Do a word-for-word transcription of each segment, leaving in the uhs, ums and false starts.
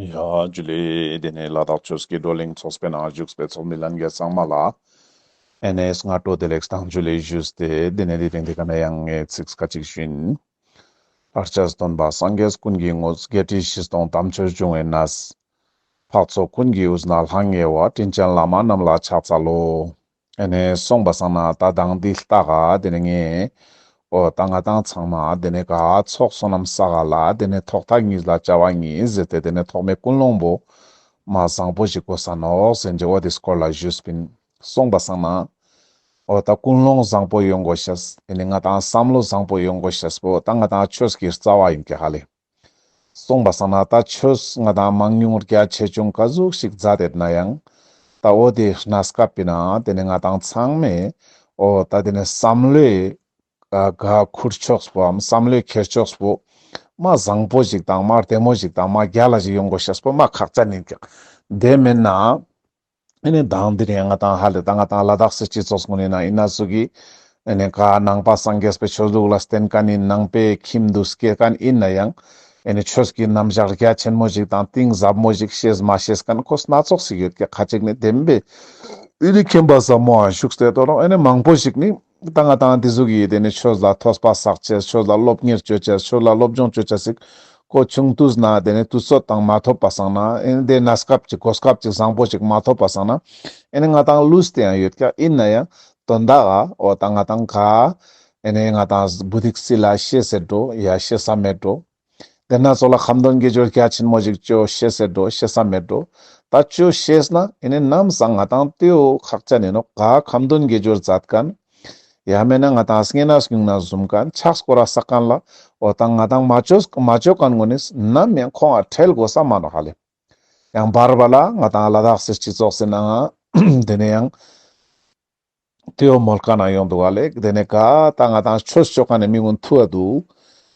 ཡ་ཇུ་ལེ། དེ་ནས་ལ་དྭགས་ཆོས་ཀྱི་བགྲོ་གླེང་ཚོགས་པའི་ནང་བཞུགས་པའི་ཚོགས་མི་ལྷན་རྒྱས་ཚང་མ་ལ་ཨེ་ནས་སྔ་དྲོ་བདེ་ལེགས་དང་ཇུ་ལེ་ཞུས་ཏེ། དེ་ནས་དེ་རིང་འདི་ཀ་ནས་ཡང་ངས་ཚིག་ཁ་ཅིག་ཞུ་ཡིན། ལྷར་བཅས་སྟོན་པ་སངས་རྒྱས་ཀུན་གྱི་ངོ་བོ། བརྒྱད་ཁྲི་བཞི་སྟོང་དམ་ཆོས་འབྱུང་བའི་གནས། འཕགས་ཚོགས་ཀུན་གྱི་དབུས་ན་ལྷང་ངེ་བ། དྲིན་ཅན་བླ་མ་རྣམས་ལ་ཕྱག་འཚལ་ལོ། ཨེ་ནས་སོང་པ་སང་ན་ད་དང་འདི་ལྟ་ག་དེ་ནས་ངས་འོ་ད་ང་དང་ཚང་མ་དེ་ནས་ག་ཚོགས་བསོད་ནམས་བསགས་ག་ལ་དེ་ནས་ཐོག་མཐའ་གཉིས་ལ་བྱ་བ་གཉིས་ཟེར་ཏེ་དེ་ནས་ཐོག་མའི་ཀུན་སློང་པོ་མ་བཟང་པོ་ཞིག་དགོས་ས་ནོག་ཟེར་གྱི་འོ་དེ་སྐོར་ལ་ཞུས་པིན། སོང་པ་སང་ན་འོ་ད་ཀུན་སློང་བཟང་པོ་ཡོང་དགོས་ཤེས། ཨེ་ནས་ང་དང་བསམ་བློ་བཟང་པོ་ཡོང་དགོས་ཤེས་པོ་ད་ང་དང་ཆོས་ཀྱི་རྩ་བ་ཡིན་ཀྱག་ཧ་ལེ། སོང་པ་སང་ན་ད་ཆོས་ང་དང་མང་ཉུང་རྒྱ་ཆེ་ཆུང་ག་ཟུག་ཞིག་མཛད་དེ་ན་ཡང་ད་འོ་དེ་གནས་སྐབས་པའི་ནང་དེ་ནས་ང་དང་ཚང་མས་འོ་ད་དེ་ནས་བསམ་བློའི་ག་ཁུར་ཕྱོགས་པོའམ་བསམ་བློའི་ཁྱེར་ཕྱོགས་པོ་མ་བཟང་པོ་ཞིག་དང་མ་བདེ་མོ་ཞིག་དང་མ་རྒྱལ་ལ་ཞིག་ཡོང་དགོས་ཤེས་པོ་མ་ཁག་ཅན་ཡིན་ཀྱག། དེ་མེན་ན་ཨེ་ནས་དང་འདིར་ཡང་ང་དང་ཧ་ལེ་ད་ང་དང་ལ་དྭགས་སི་སྤྱི་ཚོགས་ཀུན་ནི་ནང་ཡིན་ན་ཟུག་གི་ཨེ་ནས་ག་ནང་པ་སངས་རྒྱས་པའི་ཆོས་ལུགས་ལ་བརྟེན་མཁན་ཡིན། ནང་པའི་ཁྱིམ་དུ་སྐྱེས་མཁན་ཡིན་ན་ཡང་ཨེ་ནས་ཆོས་ཀྱི་རྣམ་གཞག་རྒྱ་ཆེན་མོ་ཞིག་དང་གཏིང་ཟབ་མོ་ཞིག་ཤེས་མ་ཤེས་མཁན་ཁོ་སྣ་ཚོགས་ཤིག་ཡོད་ཀྱག། ཁ་ཅིག་ནི་བདེན་པའི་ཨེ་ནས་མཁྱེན་པ་ཟབ་མོ་ཨ་བཞུགས་ཏེ་ཡོད་རུང་ཨེ་ནས་མང་པོ་ཞིག་ནི་ད་ང་དང་འདི་ཟུག་གི་དེ་ནས་ཆོས་ལ་ཐོས་པ་བསགས་ཅེས། ཆོས་ལ་སློབ་གཉེར་བཅོ་ཅེས། ཆོས་ལ་སློབ་སྦྱོང་བཅོ་ཅེས་ཞིག་ཁོ་ཆུང་དུས་ན་དེ་ནས་དུས་ཚོད་དང་མ་ཐོབ་པ་སང་ན་ཨེ་ནས་དེ་གནས་སྐབས་ཅིག་གོ་སྐབས་ཅིག་བཟང་པོ་ཅིག་མ་ཐོབ་པ་སང་ན་ཨེ་ནས་ང་དང་ལུས་ཏེ་ཡང་ཡོད་ཀྱག། ཡིན་ན་ཡང་དོན་དག་ག་འོ་ད་ང་དང་ག་ཨེ་ནས་ང་དང་བུ་དིག་སི་ལ་ཤེས་ཟེར་འགྲོ་ཡ་ཤེས་ས་མེད་འགྲོ། དེ་ན་ཚོགས་ལ་ཁ་འདོན་དགེ་སྦྱོར་རྒྱ་ཆེན་མོ་ཞིག་བཅོ་ཤེས་ཟེར་འགྲོ་ཤེས་ས་མེད་འགྲོ། ད་བཅོ་ཤེས་ན་ཨེ་ནས་ནམ་སང་ང་དང་དེའོ་ཁག་ཅན་ཡིན་ནོག། ག་ཁ་འདོན་དགེ་སྦྱོར་མཛད་མཁན། ཡང་མེད་ན་ང་དང་བསྙེན་གནས་སྨྱུང་གནས་བཟུང་མཁན་ཕྱག་སྐོར་ར་བསགས་མཁན་ལ་འོ་ད་ང་དང་མ་བཅོས་མ་བཅོ་མཁན་ངོ་ནི་ནམ་ཡང་ཁོང་ང་ཁྲེལ་དགོས་ས་མ་ནོག་ཧ་ལེ། ཡང་བར་བར་ལ་ང་དང་ལ་དྭགས་སི་སྤྱི་ཚོགས་སི་ནང་དེ་ནས་ཡང་དེའོ་མོལ་མཁན་ཡང་ཡོང་འདུག་ཧ་ལེ། དེ་ནས་ག་ད་ང་དང་ཆོས་བཅོ་མཁན་ནི་མི་ཀུན་ཐུ་བ་འདུག།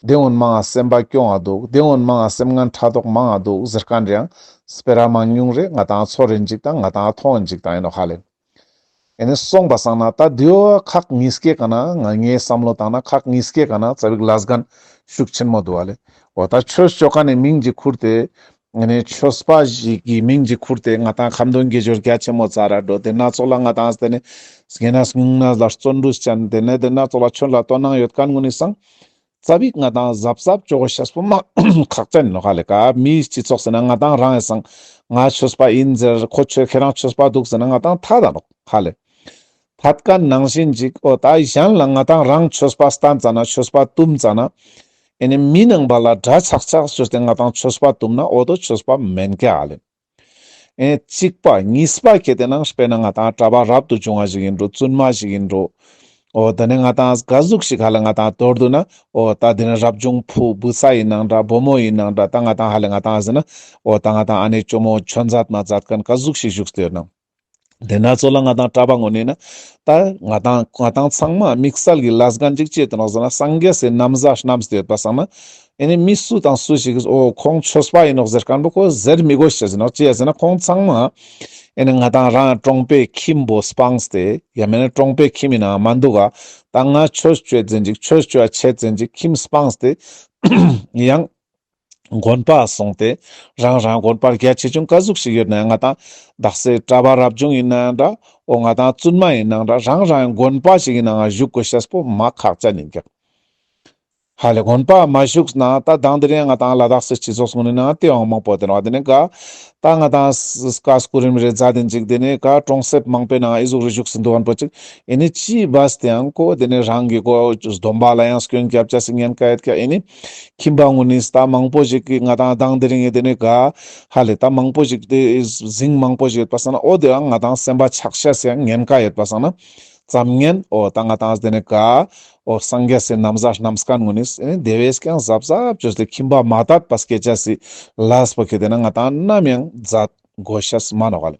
དེ་ཀུན་མང་ང་སེམས་པ་སྐྱོ་ང་འདུག། དེ་ཀུན་མང་ང་སེམས་ངན་ཕྲག་དོག་མང་ང་འདུག་ཟེར་མཁན་རེ་ཡང་སྤེ་ར་མང་ཉུང་རེ་ང་དང་ཚོར་རིན་ཅིག་དང་ང་དང་མཐོང་ཡིན་ཅིག་དང་ཡིན་ནོག་ཧ་ལེ། ཨེ་ནས་སོང་པ་སང་ན་ད་དེའོ་ཁག་གཉིས་ཀའི་ཀ་ན་ང་ངའི་བསམ་བློ་བཏང་ན་ཁག་གཉིས་ཀའི་ཀ་ན་ཙ་པིག་ལས་འགན་ཤུགས་ཆེན་མོ་འདུག་ཨ་ལེ། འོ་ད་ཆོས་བཅོ་མཁན་ནི་མིང་ཅིག་ཁུར་ཏེ་ཨེ་ནས་ཆོས་པ་ཞིག་གི་མིང་ཅིག་ཁུར་ཏེ་ང་དང་ཁ་འདོན་དགེ་སྦྱོར་རྒྱ་ཆེན་མོ་ཙ་ར་འགྲོ། དེ་ན་ཚོགས་ལ་ང་དང་དེ་ནས་བསྙེན་གནས་སྨྱུང་གནས་ལ་བརྩོན་འགྲུས་ཅན། དེ་ནས་དེ་ན་ཚོགས་ལ་ཆོས་ལ་དོ་སྣང་ཡོད་མཁན་ངོ་ནི་སང་ཙ་པིག་ང་དང་གཟབ་གཟབ་བཅོ་དགོས་ཤེས་པོ་མ་ཁག་ཅན་ཡིན་ནོག་ཧ་ལེ། ག་མིའི་སྤྱི་ཚོགས་ཟེར་ན་ང་དང་རང་ཡིན་སང་ང་ཆོས་པ་ཡིན་ཟེར། ཁོ་ཆོས་ཁྱེད་རང་ཆོས་པ་འདུག་ཟེར་ན་ང་དང་ཐད་ད་ནོག་ཧ་ལེ། ཐད་མཁན་ནང་བཞིན་ཅིག་འོ་ད་གཞན་ལ་ང་དང་རང་ཆོས་པ་བསྟན་ཙ་ན་ཆོས་པ་བཏུམ་ཙ་ན་ཨེ་ནི་མི་ནང་པ་ལ་དགྲ་ཆགས་ཆགས་བཅོས་ཏེ་ང་དང་ཆོས་པ་བཏུམ་ན་འོ་དོ་ཆོས་པ་མེན་ཀྱག་ཧ་ལེ། ཨེ་གཅིག་པ་གཉིས་པ་ཁེ་ཏེ་ནང་དཔེར་ན་ང་དང་གྲྭ་པ་རབ་ཏུ་བྱུང་བ་ཞིག་ཡིན་འགྲོ། བཙུན་མ་ཞིག་ཡིན་འགྲོ། འོ་དེ་ནས་ང་དང་ག་ཟུག་ཞིག་ཧ་ལ་ང་དང་མདོར་བསྡུ་ན་འོ་ད་དེ་ནས་རབ་བྱུང་བུ་བུ་ཚ་ཡིན་ནང་འདྲ་བུ་མོ་ཡིན་ནང་འདྲ། ད་ང་དང་ཧ་ལ་ང་དང་ཟེར་ན་འོ་ད་ང་དང་ཨ་ནེ་ཅོ་མོ་ཆོས་མཛད་མ་མཛད་མཁན་ག་ཟུག་ཞིག་བཞུགས་ཏེ་ཡོད་ནང་། དེ་ན་ཚོགས་ལ་ང་དང་གྲྭ་པ་ངོ་ནས་ན་ད་ང་དང་ང་དང་ཚང་མ་དམིགས་བསལ་གྱི་ལས་འགན་ཅིག་ཅི་ཡོད་དེ་ནོག་ཟེར་ན་སངས་རྒྱས་སི་ན་བཟའ་བསྣམས་ཏེ་ཡོད་པ་སང་ན། ཨེ་ནི་མི་སུ་དང་སུ་ཞིག་གིས་འོ་ཁོང་ཆོས་པ་ཡིན་ནོག་ཟེར་མཁན་པོ་ཁོ་ཟེར་མི་དགོས་ཤེས་ཟེར་ནོག། ཅི་ཡ་ཟེར་ན་ཁོང་ཚང་མ་ཨེ་ནི་ང་དང་རང་གྲོང་པའི་ཁྱིམ་པོ་སྤངས་ཏེ་ཡང་མེན་ན་གྲོང་པའི་ཁྱིམ་ཡིན་ནའང་མ་འདུག་ག། ད་ང་ཆོས་བཅོ་ཡིན་ཅིག་ཆོས་བཅོ་ཆེད་ཡིན་ཅིག་ཁྱིམ་སྤངས་ཏེ་ཡང་དགོན་པ་སོང་སྟེ་རང་རང་དགོན་པ་རྒྱ་ཆེ་ཆུང་ག་ཟུག་ཞིག་ཡོད་ན་ཡང་ང་དང་དག་སེ་གྲྭ་པ་རབ་བྱུང་ཡིན་ན་ཡང་འདྲ། འོ་ང་དང་བཙུན་མ་ཡིན་ནང་འདྲ་རང་རང་དགོན་པ་ཞིག་ཡིན་ནའང་བཞུགས་དགོས་ཤེས་པོ་མ་ཁག་ཅན་ཡིན་ཀྱག། ཧ་ལེ་དགོན་པ་མ་བཞུགས་ན་ད་དང་དེ་རིང་ང་དང་ལ་དྭགས་སི་སྤྱི་ཚོགས་ངོ་ནས་ན་དེ་ཡང་མང་པོ་དེ་ནོག། དེ་ནས་ག་ད་ང་དང་ཀ་སྐུ་རིམ་རེ་མཛད་དེ་ཅིག་དེ་ནས་ག་གྲོང་གསེབ་མང་པོའི་ནང་ཨི་ཟུག་རེ་བཞུགས་སེ་འདུག་མཁན་པོ་ཅིག་ཨེ་ནི་ཅི་བས་དེ་ཡང་ཁོ་དེ་ནས་རང་གི་ཁོ་སྡོམ་པ་ལ་ཡང་སྐྱོན་རྒྱབ་ཅེས་སི་ཉེན་ཁ་ཡོད་ཀྱག། ཨེ་ནི་ཁྱིམ་པ་ངོ་ནས་ད་མང་པོ་ཞིག་གིས་ང་དང་དང་དེ་རིང་ངི་དེ་ནས་ག་ཧ་ལེ་ད་མང་པོ་ཞིག་དེ་ཟིང་མང་པོ་ཞིག་ཡོད་པ་སང་ན་འོ་དེ་ཡང་ང་དང་སེམས་པ་ཆགས་ཤེས་སི་ཡང་ཉེན་ཁ་ཡོད་པ་སང་ན། ཙམ་ངན་འོ་ད་ང་དང་དེ་ནས་ག་འོ་སངས་རྒྱས་སི་ན་བཟའ་བསྣམས་མཁན་ངོ་ནས་ཨེ་ནི་དེ་བས་ཀྱང་གཟབ་གཟབ་བཅོས་ཏེ་ཁྱིམ་པ་མ་དད་པ་སྐྱེ་ཅེས་སི་ལས་པོ་ཁེ་ཏེ་ན་ང་དང་ནམ་ཡང་མཛད་དགོས་ཤེས་མ་ནོག་ལེ།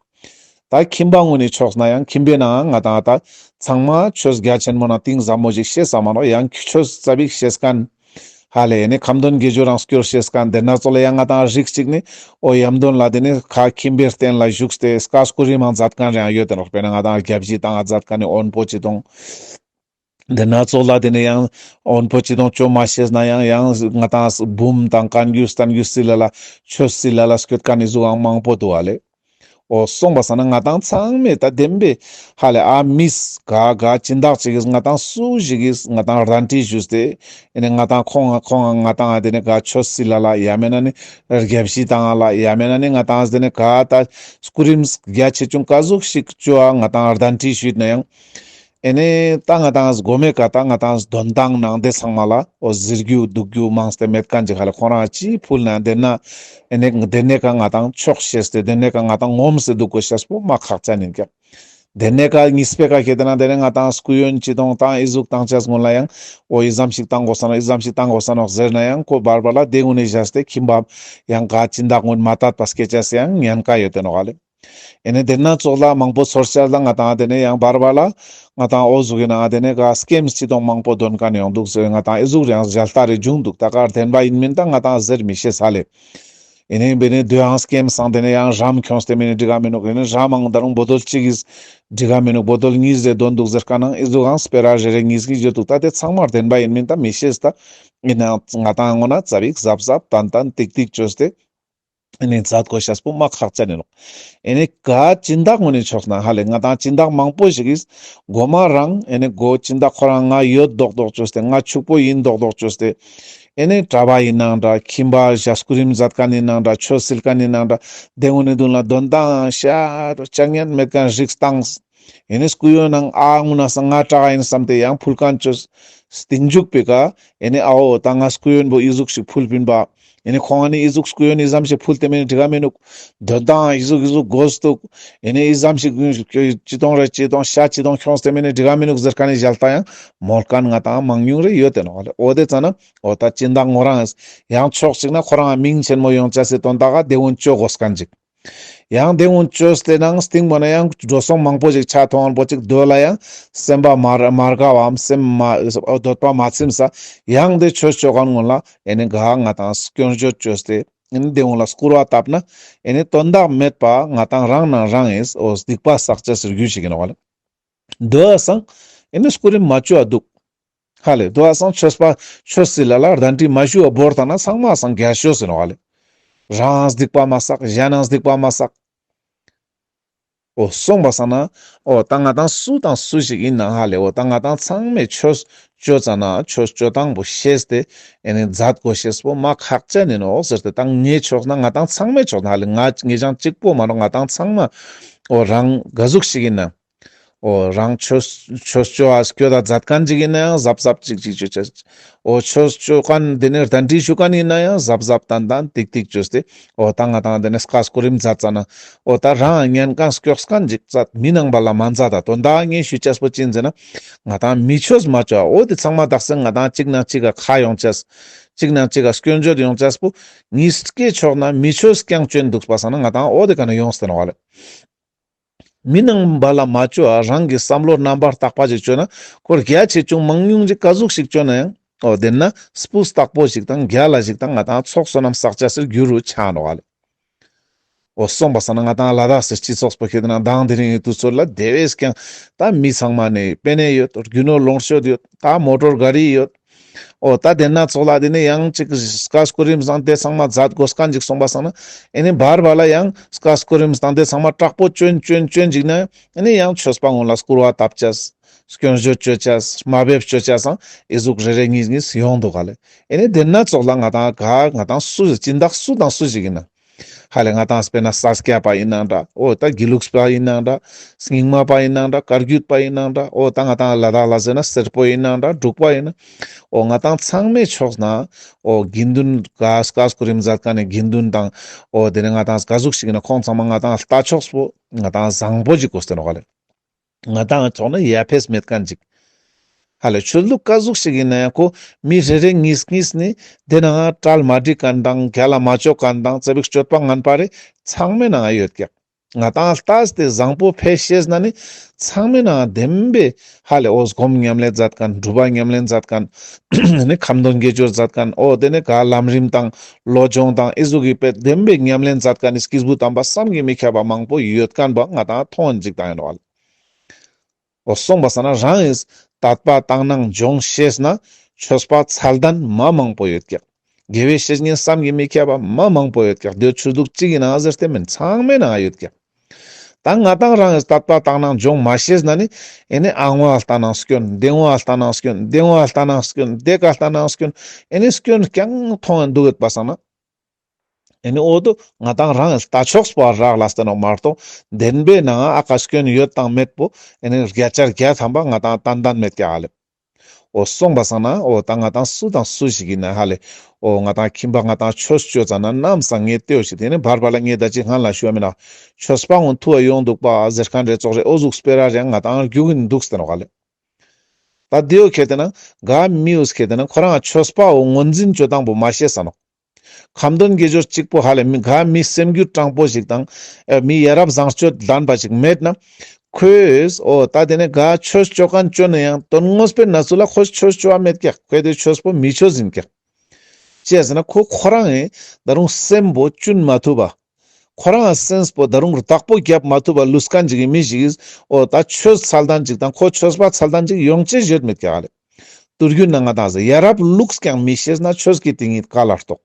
ད་ཁྱིམ་པ་ངོ་ནས་ཕྱོགས་ན་ཡང་ཁྱིམ་པའི་ནང་ང་དང་ད་ཚང་མ་ཆོས་རྒྱ་ཆེན་མོ་ན་གཏིང་ཟབ་མོ་ཞིག་ཤེས་ས་མ་ནོག། ཡང་ཆོས་ཙ་པིག་ཤེས་མཁན་ཧ་ལེ་ཨེ་ནི་ཁ་འདོན་དགེ་སྦྱོར་རང་སྐྱོར་ཤེས་མཁན་དེ་ན་ཚོགས་ལ་ཡང་ང་དང་རིགས་གཅིག་ནི་འོ་ཡམ་དོན་ལ་དེ་ནི་ཁ་ཁྱིམ་པའི་རྟེན་ལ་བཞུགས་ཏེ་ཀ་སྐུ་རིམ་མང་མཛད་མཁན་རེ་ཡང་ཡོད་དེ་ནོག། དཔེར་ན་ང་དང་རྒྱབ་བཞི་དང་མཛད་མཁན་ནི་དབོན་པོ་ཅི་དང་། དེ་ན་ཙོགས་ལ་དེ་ནས་ཡང་དབོན་པོ་ཅི་དང་ཅོ་མ་ཤེས་ན་ཡང་ཡང་ང་ཏང་འབུམ་དང་བཀའ་འགྱུར་བསྟན་འགྱུར་སི་ལ་ལ་ཆོས་སི་ལ་ལ་སྐྱོད་མཁན་ནི་ཟུག་ཡང་མང་པོ་འདུག་ཨ་ལེ། འོ་སོང་པ་སང་ན་ང་ཏང་ཚང་མས་ད་བདེན་པའི་ཧ་ལེ་ཨ་མིས་ག་ག་སྦྱིན་བདག་ཅིག་གིས་ང་ཏང་སུ་ཞིག་གིས་ང་ཏང་གདན་འདྲེན་ཞུས་ཏེ་ཨེ་ནས་ང་ཏང་ཁོང་ང་ཁོང་ང་ང་ཏང་ཨ་དེ་ནས་ག་ཆོས་སི་ལ་ལ་ཡ་མེད་ན་ནི་རྒྱབ་བཤིག་བཏང་ང་ལ་ཡ་མེད་ན་ནི་ང་ཏང་ཨ་དེ་ནས་ག་ད་སྐུ་རིམ་རྒྱ་ཆེ་ཆུང་ག་ཟུག་ཞིག་ཅོ་ཨ་ང་ཏང་གདན་འདྲེན་ཞུས་ན་ཡང་ཨེ་ནས་ད་ང་ཏང་གོ་མེ་ཀ་ད་ང་ཏང་དོན་ཏང་ནང་དེ་ཚང་མ་ལ་འོ་ཟེར་རྒྱུ་འདུག་རྒྱུ་མང་སྟེ་མེད་མཁན་ཅིག་ཧ་ལེ། ཁོ་རང་ཅི་ཕུལ་ན་དེ་ན་ཨེ་ནས་དེ་ནས་ཀ་ང་ཏང་ཆོག་ཤེས་ཏེ་དེ་ནས་ཀ་ང་ཏང་ངོམས་སེ་འདུག་དགོས་ཤེས་པོ་མ་ཁག་ཅན་ཡིན་ཀྱག། དེ་ནས་ཀ་གཉིས་པའི་ཀ་ཁེ་དེ་ན་དེ་ནས་ང་ཏང་སྐུ་ཡོན་ཅི་དང་ཏང་ཨི་ཟུག་ཏང་ཅེས་སྔོན་ལ་ཡང་འོ་ཨི་ཙམ་ཞིག་ཏང་དགོས་ས་ནོག་ཨི་ཙམ་ཞིག་ཏང་དགོས་ས་ནོག་ཟེར་ན་ཡང་ཁོ་བར་བར་ལ་དེ་ཀུན་ནས་བཞག་སྟེ་ཁྱིམ་པ་ཡང་ག་སྦྱིན་བདག་ཀུན་མ་དད་པ་སྐྱེ་ཅེས་ཡང་ཉེན་ཁ་ཡོད་དེ་ནོག་ཨ་ལེ། ཨེ་ནས་དེ་ན་ཙོགས་ལ་མང་པོ་ཚོར་ཅེས་ལ་ང་ཏང་དེ་ནས་ཡང་བར་བར་ལ་ང་ཏང་འོ་ཟུག་གི་ནང་དེ་ནས་ག་སྐེམ་ཅི་དང་མང་པོ་འདོན་མཁན་ཡོང་འདུག་ཟེར། ང་ཏང་ཨི་ཟུག་རེ་ཡང་ཞལ་ལྟ་རེ་བྱུང་འདུག། ད་ག་བདེན་པ་ཡིན་མིན་ད་ང་ཏང་ཟེར་མི་ཤེས་ཧ་ལེ། ཨེ་ནས་བེ་ནས་དུ་ཡང་སྐེམ་སང་དེ་ནས་ཡང་རམ་ཁྱོངས་ཏེ་མེད་ན་འགྲིག་ག་མི་ནུག། ཨེ་ནས་རམ་ཨང་ད་རུང་བོ་དོལ་གཅིག་གིས་འགྲིག་ག་མི་ནུག། བོ་དོལ་གཉིས་རེ་འདོན་འདུག་ཟེར་མཁན་ནང་ཨི་ཟུག་ཨང་སྤེ་ར་རེ་རེ་གཉིས་གཉིས་ཡོད་འདུག། ད་དེ་ཚང་མ་བདེན་པ་ཡིན་མིན་ད་མི་ཤེས། ད་ཨེ་ནས་ང་ཏང་ངོ་ན་ཙ་པིག་གཟབ་གཟབ་ཏན་ཏན་ཏིག་ཏིག་ཅོས་ཏེ་ཨེ་ནས་མཛད་དགོས་ཤེས་པོ་མ་ཁག་ཅན་ཡིན་ནོག། ཨེ་ནས་ག་སྦྱིན་བདག་ངོས་ནས་ཕྱོགས་ན་ཧ་ལེ་ང་ཏང་སྦྱིན་བདག་མང་པོ་ཞིག་གིས་མགོ་མ་རང་ཨེ་ནས་མགོ་སྦྱིན་བདག་ཁོ་རང་ང་ཡོད་མདོག་མདོག་ཅོས་ཏེ་ང་ཕྱུག་པོ་ཡིན་མདོག་མདོག་ཅོས་ཏེ་ཨེ་ནས་གྲྭ་པ་ཡིན་ནའང་འདྲ་ཁྱིམ་པ་ཞག་སྐུ་རིམ་མཛད་མཁན་ཡིན་ནའང་འདྲ་ཆོས་སིལ་མཁན་ཡིན་ནའང་འདྲ་དེ་ངོས་ནས་མདུན་ལ་དོན་ཏང་ཤ་རུ་ཅང་ཉན་མེད་མཁན་རིགས་བཏང་། ཨེ་ནས་སྐུ་ཡོན་ནང་ཨ་ངུ་ན་ས་ང་དྲག་ཡིན་བསམ་སྟེ་ཡང་ཕུལ་མཁན་ཅོས། སྟིང་མཇུག་པའི་ཀ་ཨེ་ནས་ཨའོ་ད་ང་སྐུ་ཡོན་པོ་ཨི་ཟུག་ཞིག་ཕུལ་པིན་པ། ཨེ་ནས་ཁོང་ཨ་ནི་ཨི་ཟུག་སྐུ་ཡོན་ཨི་ཙམ་ཞིག་ཕུལ་ཏེ་མེད་ན་འགྲིག་ག་མི་ནུག། དོན་ཏང་ཨི་ཟུག་ཨི་ཟུག་དགོས་འདུག། ཨེ་ནས་ཨི་ཙམ་ཞིག་ཅི་དོང་རེ་ཅི་དོང་ཤ་ཅི་དོང་ཁྱོངས་ཏེ་མེད་ན་འགྲིག་ག་མི་ནུག་ཟེར་མཁན་ནི་ཞལ་ལྟ་ཡང་མོལ་མཁན་ང་ཏང་མང་ཉུང་རེ་ཡོད་དེ་ནོག་ལེ། འོ་དེ་ཙ་ན་འོ་ད་སྦྱིན་བདག་ངོ་རང་ཡང་ཕྱོགས་གཅིག་ན་ཁོ་རང་མིང་ཆེན་མོ་ཡོང་ཅེས་སི་དོན་དག་ག་དེ་འུན་ཅོ་དགོས་མཁན་ཅིག། ཡང་དེ་འུན་ཅོས་ཏེ་ནང་སྟིང་མོ་ན་ཡང་འགྲོ་སོང་མང་པོ་ཅིག་ཆ་ཐོང་བོ་ཅིག་སྡོད་ལ་ཡང་སེམས་པ་མ་མ་དགའ་བའམ་སེམས་མ་འདོད་པ་མ་ཚིམས་ས་ཡང་དེ་ཆོས་ཅོ་མཁན་ངོ་ལ་ཨེ་ནས་ག་ང་ཏང་སྐྱོན་བརྗོད་ཅོས་ཏེ་ཨེ་ནས་དེ་འུན་ལ་སྐུར་བ་བཏབ་ན་ཨེ་ནས་དོན་དག་མེད་པ་ང་ཏང་རང་ནང་རང་ཨེ་འོ་སྡིག་པ་བསགས་ཅེས་སི་རྒྱུ་ཞིག་ཡིན་ནོག་ལེ། འདོད་སང་ཨེ་ནས་སྐུ་རིམ་མ་ཅོ་བ་འདུག། ཧ་ལེ་འདོད་སང་ཆོས་པ་ཆོས་སི་ལ་ལ་གདན་འདྲེན་མ་ཞུ་བ་བོར་ཐང་ན་ཚང་མ་སང་རྒྱ་ཤོས་ཟེར་ནོག་ལེ། རང་སྡིག་པ་མ་བསགས་གཞན་ནང་སྡིག་པ་མ་བསགས། འོ་སོང་པ་སང་ན་འོ་ད་ང་ཏང་སུ་དང་སུ་ཞིག་ཡིན་ནའང་ཧ་ལེ་འོ་ད་ང་ཏང་ཚང་མས་ཆོས་ཅོ་ཙ་ན་ཆོས་ཅོ་སྟངས་པོ་ཤེས་ཏེ་ཨེ་ནས་མཛད་དགོས་ཤེས་པོ་མ་ཁག་ཅན་ཡིན་ནོག་ཟེར་ཏེ་ད་ངའི་ཕྱོགས་ན་ང་ཏང་ཚང་མའི་ཕྱོགས་ན་ཧ་ལེ་ང་ངེད་ཅག་གཅིག་པོ་མ་ནོག། ང་ཏང་ཚང་མ་འོ་རང་ག་ཟུག་ཞིག་ཡིན་ན། འོ་རང་ཆོས་ཆོས་ཅོ་བ་སྐྱོད་ད་མཛད་མཁན་ཅིག་ཡིན་ན་ཡང་གཟབ་གཟབ་ཅིག་ཅིག་ཅོ་ཅེས། འོ་ཆོས་ཅོ་མཁན་དེ་ནས་གདན་འདྲེན་ཞུ་མཁན་ཡིན་ན་ཡང་གཟབ་གཟབ་ཏན་ཏན་ཏིག་ཏིག་ཅོས་ཏེ་འོ་ད་ང་ཏང་དེ་ནས་སྐུ་རིམ་མཛད་ཙ་ན་འོ་ད་རང་ཉན་མཁན་སྐྱོགས་མཁན་ཅིག་མཛད། མི་ནང་པ་ལ་མ་མཛད་ད། དོན་དག་ངས་ཞུ་ཅེས་པོ་ཅི་ཡིན་ཟེར་ན་ང་ཏང་མི་ཆོས་མ་ཅོ་འོ་དེ་ཚང་མ་དག་སེ་ང་ཏང་གཅིག་ནང་གཅིག་ག་ཁ་ཡོང་ཅེས་གཅིག་ནང་གཅིག་ག་སྐྱོན་བརྗོད་ཡོང་ཅེས་པོ་ཉིས་ཀའི་ཕྱོགས་ན་མི་ཆོས་རྐྱང་ཅོ་འདུག་པ་སང་ན་ང་ཏང་འོ་དེ་ག་ན་ཡོངས་ཏེ་ནོག་ལེ། མི་ནང་པ་ལ་མ་ཅོ་ཨ་རང་གི་བསམ་བློ་རྣམ་པར་དག་པ་ཅིག་ཅོ་ན་ཁོར་རྒྱ་ཆེ་ཆུང་མང་ཉུང་ཅིག་ག་ཟུག་ཞིག་ཅོ་ན་ཡང་འོ་དེ་ན་སྤུས་དག་པོ་ཞིག་དང་རྒྱལ་ལ་ཞིག་དང་ང་ཏང་ཚོགས་བསོད་ནམས་བསགས་ཅེས་སི་རྒྱུ་རུ་ཆ་ནོག་ལེ། འོ་སོང་པ་སང་ན་ང་ཏང་ལ་དྭགས་སི་སྤྱི་ཚོགས་པོ་ཁེ་དེ་ན་དང་དེ་རིང་ཡི་དུས་ཚོད་ལ་དེ་བས་ཀྱང་ད་མི་ཚང་མ་ནི་པེ་ནེ་ཡོད། རྒྱུ་ནོར་ལོངས་སྤྱོད་ཡོད། ད་མོ་ཊོར་ག་རི་ཡོད། འོ་ད་དེ་ན་ཚོགས་ལ་དེ་ནས་ཡང་ཅིག་སྐུ་རིམ་བཟང་དེ་ཚང་མ་མཛད་དགོས་མཁན་ཅིག་སོང་པ་སང་ན་ཨེ་ནི་བར་བར་ལ་ཡང་སྐུ་རིམ་བཟང་དེ་ཚང་མ་དྲག་པོ་ཅོན་ཅོན་ཅོན་ཅིག་ན་ཨེ་ནི་ཡང་ཆོས་པ་ངོ་ལ་སྐུར་བ་བཏབ་ཅེས་སྐྱོན་བརྗོད་ཅོ་ཅེས་དམའ་འབེབས་ཅོ་ཅེས་སང་ཨེ་ཟུག་རེ་རེ་གཉིས་གཉིས་ཡོང་འདུག་ག་ལེ། ཨེ་ནི་དེ་ན་ཚོགས་ལ་ང་ཏང་ག་ང་ཏང་སུ་སྦྱིན་བདག་སུ་དང་སུ་ཞིག་ཡིན་ན། ཧ་ལེ་ང་ཏང་དཔེར་ན་ས་སྐྱ་པ་ཡིན་ནའང་འདྲ། འོ་ད་དགེ་ལུགས་པ་ཡིན་ནའང་འདྲ། རྙིང་མ་པ་ཡིན་ནའང་འདྲ། བཀའ་བརྒྱུད་པ་ཡིན་ནའང་འདྲ། འོ་ད་ང་ཏང་ལ་དྭགས་ལ་ཟེར་ན་སེར་པོ་ཡིན་ནའང་འདྲ། འབྲུག་པ་ཡིན་ན། འོ་ང་ཏང་ཚང་མའི་ཕྱོགས་ན་འོ་དགེ་འདུན་ག་སྐུ་རིམ་མཛད་མཁན་ནི་དགེ་འདུན་དང་འོ་དེ་ནས་ང་ཏང་ག་ཟུག་ཞིག་ཡིན་ན་ཁོང་ཚང་མ་ང་ཏང་ལྟ་ཕྱོགས་པོ་ང་ཏང་བཟང་པོ་ཅིག་དགོས་ཏེ་ནོག་ལེ། ང་ཏང་ཚོགས་ན་ཡ་ཕེས་མེད་མཁན་ཅིག། ཧ་ལེ་ཆོས་ལུགས་ག་ཟུག་ཞིག་ཡིན་ན་ཡང་ཁོ་མི་རེ་རེ་གཉིས་གཉིས་ནི་དེ་ནང་གྲལ་མ་འགྲིག་མཁན་དང་རྒྱལ་ལ་མ་ཅོ་མཁན་དང་ཙ་པིག་སྤྱོད་པ་ངན་པ་རེ་ཚང་མའི་ནང་ཡོད་ཀྱག། ང་ཏང་ལྟས་ཏེ་བཟང་པོ་ཕེ་ཤེས་ན་ནི་ཚང་མའི་ནང་བདེན་པའི་ཧ་ལེ་འོ་སྒོམ་ཉམས་ལེན་མཛད་མཁན་སྒྲུབ་པ་ཉམས་ལེན་མཛད་མཁན་ནི་ཁ་འདོན་དགེ་སྦྱོར་མཛད་མཁན་འོ་དེ་ནས་ག་ལམ་རིམ་དང་བློ་སྦྱོང་དང་ཨེ་ཟུག་གི་དཔེ་བདེན་པའི་ཉམས་ལེན་མཛད་མཁན་ནི་སྐྱེས་བུ་དམ་པ་བསམ་གྱིས་མི་ཁྱབ་པ་མང་པོ་ཡོད་མཁན་པ་ང་ཏང་མཐོང་ཅིག་ཏང་ཡིན་ནོག་ལེ། འོ་སོང་པ་སང་ན་རང་ཨིན། ད་ དད་པ་དག་སྣང་སྦྱོང་ཤེས་ན་ཆོས་པ་མཚན་ལྡན་མ་མང་པོ་ཡོད་ཀྱག། དགེ་བའི་བཤེས་གཉེན་བསམ་གྱིས་མི་ཁྱབ་པ་མ་མང་པོ་ཡོད་ཀྱག། དེ་ཆོས་ལུགས་གཅིག་གི་ནང་ཟེར་ཏེ་མིན། ཚང་མའི་ནང་ཡོད་ཀྱག། ད་ང་དང་རང་གི་དད་པ་དག་སྣང་སྦྱོང་མ་ཤེས་ན་ནི་ཨེ་ནི་ཨ་ངོ་ལྟ་ནང་སྐྱོན། དེ་ངོ་ལྟ་ནང་སྐྱོན། དེ་ངོ་ལྟ་ནང་སྐྱོན། དེ་ཀ་ལྟ་ནང་སྐྱོན། ཨེ་ནི་སྐྱོན་རྐྱང་མཐོང་ཡང་འདུག་ཡོད་པ་སང་ན། ཨེ་ནི་འོ་དོ་ང་དང་རང་གི་ལྟ་ཕྱོགས་པོ་རག་ལས་ཏེ་ནོག་མ་གཏོགས་བདེན་པའི་ནང་ཨ་ཀ་སྐྱོན་ཡོད་དང་མེད་པོ་ཨེ་ནི་བརྒྱ་ཆ་བརྒྱ་ཐམ་པ་ང་དང་ཏན་ཏན་མེད་ཀྱག་ཧ་ལེ། འོ་སོང་པ་སང་ན་འོ་ད་ང་དང་སུ་དང་སུ་ཞིག་ཡིན་ན་ཧ་ལེ། འོ་ང་དང་ཁྱིམ་པ་ང་དང་ཆོས་ཅོ་ཙ་ན་ནམ་སང་ངས་ལྟོས་ཤིག། དེ་ནི་བར་བར་ལ་ངས་ད་ཅི་སྔན་ལ་ཞུ་བ་མིན་ན། ཆོས་པ་ངོ་ཐུ་བ་ཡོང་འདུག་པ་ཟེར་མཁན་རེ་ཙོགས་རེ་འོ་ཟུག་སྤེ་ར་རེ་ང་དང་རྒྱུག་གིན་འདུག་སྟེ་ནོག་ཧ་ལེ། ད་དེའོ་ཁེ་ཏེ་ན་ག་མིའུ་ཁེ་ཏེ་ན་ཁོ་རང་ཆོས་པའོ་ངོས་འཛིན་ཅོ་སྟངས་པོ་མ་ཤེས་ས་ནོག། ཁ་འདོན་དགེ་སྦྱོར་གཅིག་པོ་ཧ་ལེ་མི་ག་མི་སེམས་རྒྱུད་དྲང་པོ་ཞིག་དང་ཨེ་མི་ཡ་རབས་བཟང་སྤྱོད་ལྡན་པ་ཞིག་མེད་ན། ཁོས་འོ་ད་དེ་ནས་ག་ཆོས་ཅོ་མཁན་ཅོ་ན་ཡང་དོན་དངོས་པོའི་གནས་ཚུལ་ལ་ཁོས་ཆོས་ཅོ་བ་མེད་ཀྱག། ཁོས་དེ་ཆོས་པོ་མི་ཆོས་ཡིན་ཀྱག། ཅི་ཟེར་ན་ཁོ་ཁོ་རང་ངི་ད་རུང་སེམས་པོ་གཅུན་མ་ཐུབ་པ། ཁོ་རང་སེམས་པོ་ད་རུང་བདག་པོ་རྒྱབ་མ་ཐུབ་པ་ལུས་མཁན་ཅིག་གི་མི་ཞིག་གིས་འོ་ད་ཆོས་མཚན་ལྡན་ཅིག་དང་ཁོ་ཆོས་པ་མཚན་ལྡན་ཅིག་ཡོང་ཅེས་ཡོད་མེད་ཀྱག་ཧ་ལེ། དུས་རྒྱུན་ན་ང་དང་ཟེར་ཡ་རབས་ལུགས་ཀྱང་མི་ཤེས་ན་ཆོས་ཀྱི་དེ་ཉིད་ག་ལ་རྟོགས།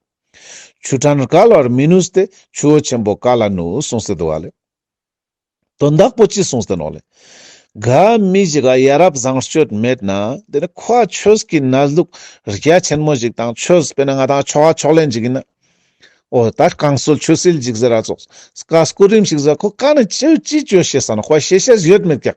ཆུ་ཕྲན་ག་ལ་བར་མི་ནུས་ཏེ་ཆུ་བོ་ཆེན་པོ་ག་ལ་ནུས་གསུངས་ཏེ་འདུག་ཧ་ལེ། དོན་དག་པོ་ཅི་གསུངས་ཏེ་ནོག་ལེ། ག་མི་ཞིག་ག་ཡ་རབས་བཟང་སྤྱོད་མེད་ན་དེ་ནི་ཁོ་ཆོས་ཀྱི་གནས་ལུགས་རྒྱ་ཆེན་མོ་ཞིག་དང་ཆོས་དཔེར་ན་ང་དང་ཆོ་ག་ཕྱག་ལེན་ཞིག་ཡིན་ན། འོ་ད་བསྐང་གསོལ་ཆོས་སིལ་ཞིག་ཟེར་ར་ཙོགས་ཀ་སྐུ་རིམ་ཞིག་ཟེར་ཁོ་ཀ་ནས་ཅི་ཅི་ཅོ་ཤེས་ས་ན་ཁོ་ཤེས་ཤེས་ཡོད་མེད་ཀྱག།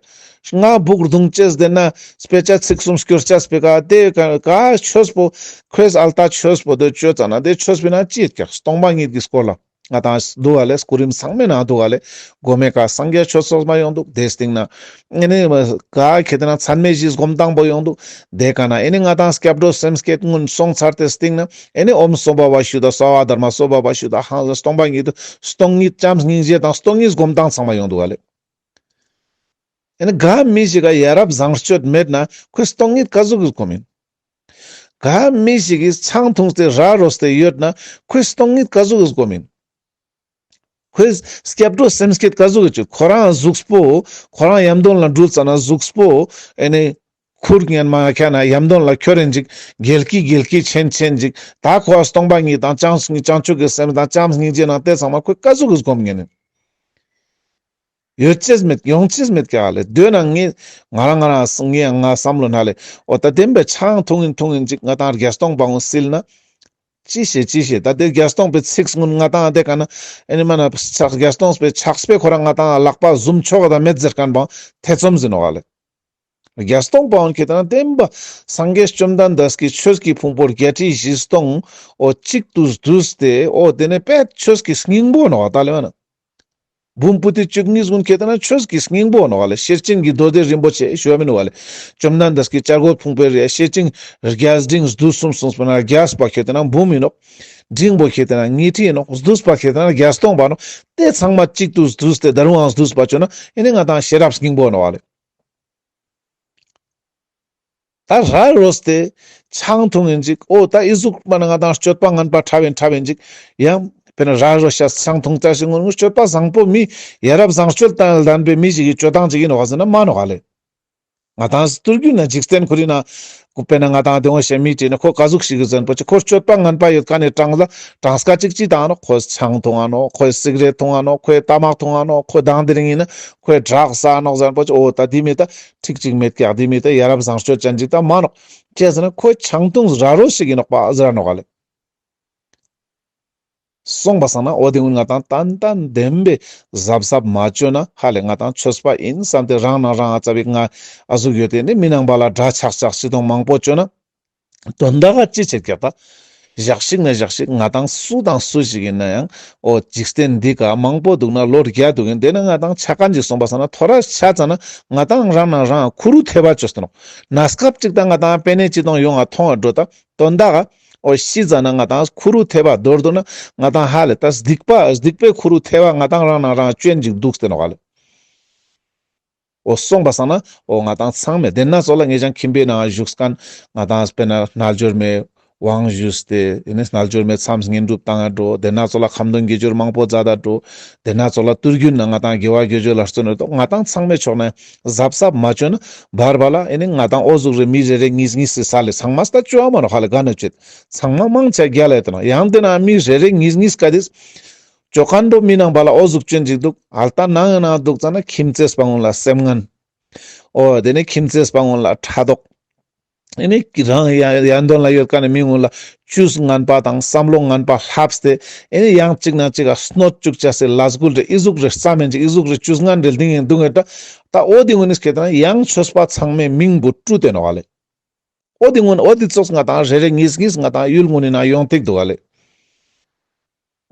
ང་བུག་རྡུང་ཅེས་དེ་ན་དཔེ་ཆ་ཚིག་གསུམ་སྐྱོར་ཅེས་པེ་ཀ་དེ་ཀ་ཆོས་པོ་ཁོས་ཨལ་ཏ་ཆོས་པོ་དེ་ཅོ་ཙ་ན་དེ་ཆོས་པེ་ན་ཅི་ཡོད་ཀྱག་སྟོང་པ་ཉིད་ཀྱི་སྐོར་ལ། ང་དང་འདུག་ག་ལེ། སྐུ་རིམ་ཚང་མའི་ནང་འདུག་ག་ལེ། གོ་མེ་ཀ་སངས་རྒྱས་ཆོས་ཚོགས་མ་ཡོང་འདུག། དེ་སྟེང་ན་ཨེ་ནི་ག་ཁེ་ཏེ་ན་མཚན་མེད་བཞིའི་སྒོམ་སྟངས་པོ་ཡོང་འདུག། དེ་ཀ་ན་ཨེ་ནི་ང་དང་སྐྱབས་འགྲོ་སེམས་བསྐྱེད་སྔོན་སོང་ཚར་ཏེ་སྟེང་ན་ཨེ་ནི་ཨོཾ་སྭ་བྷཱ་ཝ་ཤུདྡྷ་སྭ་བྷཱ་དྷརྨ་སྭ་བྷཱ་ཝ་ཤུདྡྷ་ཧང་ལ་སྟོང་པ་ཉིད་དུ་སྟོང་ཉིད་བྱམས་སྙིང་རྗེ་དང་སྟོང་ཉིད་སྒོམ་སྟངས་ཚང་མ་ཡོང་འདུག་ག་ལེ། ཨེ་ནི་ག་མི་ཞིག་ག་ཡ་རབས་བཟང་སྤྱོད་མེད་ན་ཁོས་སྟོང་ཉིད་ག་ཟུག་གི་སྒོམ་ཡིན། ག་མི་ཞིག་གིས་ཆང་འཐུངས་ཏེ་ར་རོས་ཏེ་ཡོད་ན་ཁོས་སྟོང་ཉིད་ག་ཟུག་གི་སྒོམ་ཡིན། ཁོས་སྐྱབས་འགྲོ་སེམས་བསྐྱེད་ག་ཟུག་གི་ཅོ། ཁོ་རང་གཟུགས་པོ་ཁོ་རང་ཡམ་དོན་ལ་འགྲུལ་ཙ་ན་གཟུགས་པོ་ཨེ་ནི་ཁུར་ཉན་མ་ཁྱ་ན་ཡམ་དོན་ལ་ཁྱོར་རེན་ཅིག་རྒྱལ་ཁི་རྒྱལ་ཁི་ཆེན་ཆེན་ཅིག། ད་ཁོ་སྟོང་པ་ཉིད་དང་བྱང་སྙིང་བྱང་ཆུབ་ཀྱི་སེམས་དང་བྱམས་སྙིང་རྗེ་ནང་དེ་ཚང་མ་ཁོས་ག་ཟུག་གི་སྒོམ་ཉན་ཡིན། ཡོད་ཅེས་མེད་ཡོང་ཅེས་མེད་ཀྱག་ལེ། དོན་ན་ངས་ང་རང་ང་རང་ངས་ང་བསམ་བློ་ན་ལེ། འོ་ད་བདེན་པའི་ཆང་འཐུང་ཡིན་འཐུང་ཡིན་ཅིག་ང་དང་རྒྱ་སྟོང་པ་ངོ་སིལ་ན། ཅི་ཤེས་ཅི་ཤེས་ད་དེ་རྒྱ་སྟོང་པའི་ཚིག་སྔོན་ང་དང་དེ་ཀ་ན་ཨེ་ནི་མ་ན་ཕྱག་རྒྱ་སྟོང་པའི་ཕྱག་དཔེ་ཁོ་རང་ང་དང་ལག་པ་ཟུམ་ཆོག་ག་ད་མེད་ཟེར་མཁན་པའང་ཐེ་ཚོམ་ཟིན་ནོག་ལེ། རྒྱ་སྟོང་པའང་ཁེ་ཏེ་ན་བདེན་པ་སངས་རྒྱས་བཅོམ་ལྡན་འདས་ཀྱི་ཆོས་ཀྱི་ཕུང་པོ་བརྒྱད་ཁྲི་བཞི་སྟོང་འོ་གཅིག་ཏུ་བསྡུས་ཏེ་འོ་དེ་ནས་དཔེ་ཆོས་ཀྱི་སྙིང་པོ་ནོག་ད་ལེ་བ་ན། འབུམ་པོ་ཏི་བཅུ་གཉིས་ཀུན་ཁེ་ཏེ་ན་ཆོས་ཀྱི་སྙིང་པོ་ནོག་ལེ། ཤེར་ཕྱིན་གྱི་མདོ་སྡེ་རིན་པོ་ཆེ་ཞུ་བ་མིན་ནོག་ལེ། བཅོམ་ལྡན་འདས་ཀྱི་བྱ་རྒོད་ཕུང་པོའི་རི་ཤེར་ཕྱིན་རྒྱས་འབྲིང་བསྡུས་གསུམ་གསུངས་པ་ན་རྒྱས་པ་ཁེ་ཏེ་ན་འབུམ་ཡིན་ནོག། འབྲིང་པོ་ཁེ་ཏེ་ན་ཉི་ཁྲི་ཡིན་ནོག། བསྡུས་པ་ཁེ་ཏེ་ན་རྒྱ་སྟོང་པ་ནོག། དེ་ཚང་མ་གཅིག་ཏུ་བསྡུས་ཏེ་ད་རུང་ཡང་བསྡུས་པ་བཅོས་ན་ཨེ་ནི་ང་དང་ཤེས་རབ་སྙིང་པོ་ནོག་ལེ། ད་ར་རོས་ཏེ་ཆང་འཐུང་ཡིན་ཅིག། འོ་ད་ཨི་ཟུག་མ་ན་ང་དང་སྤྱོད་པ་ངན་པ་ཕྲ་བིན་ཕྲ་བིན་ཅིག། ཡང་དཔེར་ན་ར་རོ་ཤ་ཆང་འཐུང་ཅ་ཞིག་ངུ་ངུ་སྤྱོད་པ་བཟང་པོ་མི་ཡ་རབས་བཟང་སྤྱོད་དང་ལྡན་པའི་མི་ཞིག་གི་སྤྱོད་སྟངས་ཅིག་ཡིན་ནོག་ཟེར་ན་མ་ནོག་ལེ། ང་དང་དུས་རྒྱུན་ན་འཇིག་རྟེན་ཁོ་རི་ན་དཔེར་ན་ང་དང་དེ་འོ་ཤ་མི་དྲིས་ན་ཁོ་ག་ཟུག་ཞིག་གི་ཟེར་པོ་ཅིག་ཁོ་སྤྱོད་པ་ངན་པ་ཡོད་མཁན་ནི་གྲངས་ལ་གྲངས་ཀ་ཅིག་ཅི་དང་ནོག། ཁོས་ཆང་འཐུང་ང་ནོག། ཁོས་སིག་རེཊ་འཐུང་ང་ནོག། ཁོས་ཏ་མག་འཐུང་ང་ནོག། ཁོས་དང་དེ་རིང་ཡིན་ན་ཁོས་ཌྲག་ཟ་ནོག་ཟེར་པོ་ཅིག། འོ་ད་དེ་མི་ད་ཁྲིག་ཅིག་མེད་ཀྱག། དེ་མི་ད་ཡ་རབས་བཟང་སྤྱོད་ཅན་ཅིག་ད་མ་ནོག། ཅི་ཟེར་ན་ཁོས་ཆང་འཐུང་ར་རོ་ཞིག་ཡིན་ནོག་པ་ཟེར་ནོག་ལེ། སོང་པ་སང་ན་འོ་དེ་ཀུན་ང་དང་ཏན་ཏན་བདེན་པའི་གཟབ་གཟབ་མ་བཅོས་ན་ཧ་ལེ་ང་དང་ཆོས་པ་ཡིན་བསམ་སྟེ་རང་ནང་རང་ཨ་ཙ་བིག་ང་ཨ་ཟུག་ཡོད་དེ་ནི་མི་ནང་པ་ལ་འདྲ་ཆགས་ཆགས་ཤི་དོང་མང་པོ་བཅོས་ན། དོན་དག་ག་ཅི་བྱེད་ཀྱག་ད། ཞག་ཞིག་ན་ཞག་ཞིག་ང་དང་སུ་དང་སུ་ཞིག་ཡིན་ན་ཡང་འོ་འཇིག་རྟེན་འདི་ཀ་མང་པོ་འདུག་ན་ལོ་བརྒྱ་འདུག་ཡིན་དེ་ན་ང་དང་ཆ་མཁན་ཅིག་སོང་པ་སང་ན་ཐོ་རས་ཆ་ཙ་ན་ང་དང་རང་ནང་རང་ཁུ་རུ་ཐེ་བ་བཅོས་ཏེ་ནོག། གནས་སྐབས་ཅིག་ད་ང་དང་པེ་ནེ་ཅི་དང་ཡོང་ང་མཐོང་བ་འགྲོ་ད། དོན་དག་འོ་ཤི་ཙ་ན་ང་དང་ཁུ་རུ་ཐེ་བ་མདོར་བསྡུ་ན་ང་དང་ཧ་ལེ་ད་སྡིག་པ་སྡིག་པའི་ཁུ་རུ་ཐེ་བ་ང་དང་རང་ནང་རང་བཅོས་ཅིག་འདུག་སྟེ་ནོག་ཧ་ལེ། འོ་སོང་པ་སང་ན་འོ་ང་དང་ཚང་མས་དེ་ན་ཙོགས་ལ་ངེད་ཅག་ཁྱིམ་པའི་ནང་བཞུགས་མཁན་ང་དང་དཔེར་ན་རྣལ་འབྱོར་མའི་ དབང་ཞུས་ཏེ་ཨེ་ནི་རྣལ་འབྱོར་མའི་མཚམས་བསྙེན་སྒྲུབ་བཏང་ང་འགྲོ། དེ་ན་ཚོགས་ལ་ཁ་འདོན་དགེ་སྦྱོར་མང་པོ་མཛད་ད་འགྲོ། དེ་ན་ཚོགས་ལ་དུས་རྒྱུན་ན་ང་ཏང་དགེ་བ་དགེ་སྦྱོར་ལ་བརྩོན་འགྲུས་ཏོག་ང་ཏང་ཚང་མའི་ཕྱོགས་ནས་གཟབ་གཟབ་མ་བཅོས་ན་བར་བར་ལ་ཨེ་ནི་ང་ཏང་འོ་ཟུག་རེ་མི་རེ་རེ་གཉིས་གཉིས་སི་ས་ལེ་ཚང་མ་སྟ་བཅོ་བ་མ་ནོག་ཧ་ལེ་ག་ནོ་ཅེད་ཚང་མ་མང་ཆེ་རྒྱལ་ལ་ཡོད་ནོག་ཡང་དེ་ན་མི་རེ་རེ་གཉིས་གཉིས་ཀ་དེས་བཅོ་མཁན་འགྲོ་མི་ནང་བ་ལ་འོ་ཟུག་བཅོན་ཅིག་འདུག་ཧལ་ཏ་ནང་ཡང་ནང་འདུག་ཙ་ན་ཁྱིམ་མཚེས་པ་ངོ་ལ་སེམས་ངན། འོ་དེ་ནས་ཁྱིམ་མཚེས་པ་ངོ་ལ་ཕྲག་དོག་ཨེ་ནི་རང་ཡ་ཡ་འདོན་ལ་ཡོད་མཁན་ནི་མི་ངོ་ལ་ཆུས་ངན་པ་དང་བསམ་བློ་ངན་པ་ལྷབས་ཏེ་ཨེ་ནི་ཡང་གཅིག་ན་གཅིག་ག་གནོད་བཅུག་ཅེས་སི་ལས་འགུལ་རེ་ཨི་ཟུག་རེ་རྩ་མེད་ཅིག་ཨི་ཟུག་རེ་ཆུས་ངན་རེ་ལྡིང་ཡིན་འདུག་ངེ་ད་ད་འོ་དེ་ངོ་ནི་སྐད་ན་ཡང་ཆོས་པ་ཚང་མའི་མིང་བོ་བཀྲུ་དེ་ནོག་ལེ། འོ་དེ་ངོ་ནི་འོ་དེ་ཙོགས་ང་ཏང་རེ་རེ་གཉིས་གཉིས་ང་ཏང་ཡུལ་ངོ་ནི་ན་ཡོང་ཐིག་འདུག་ལེ།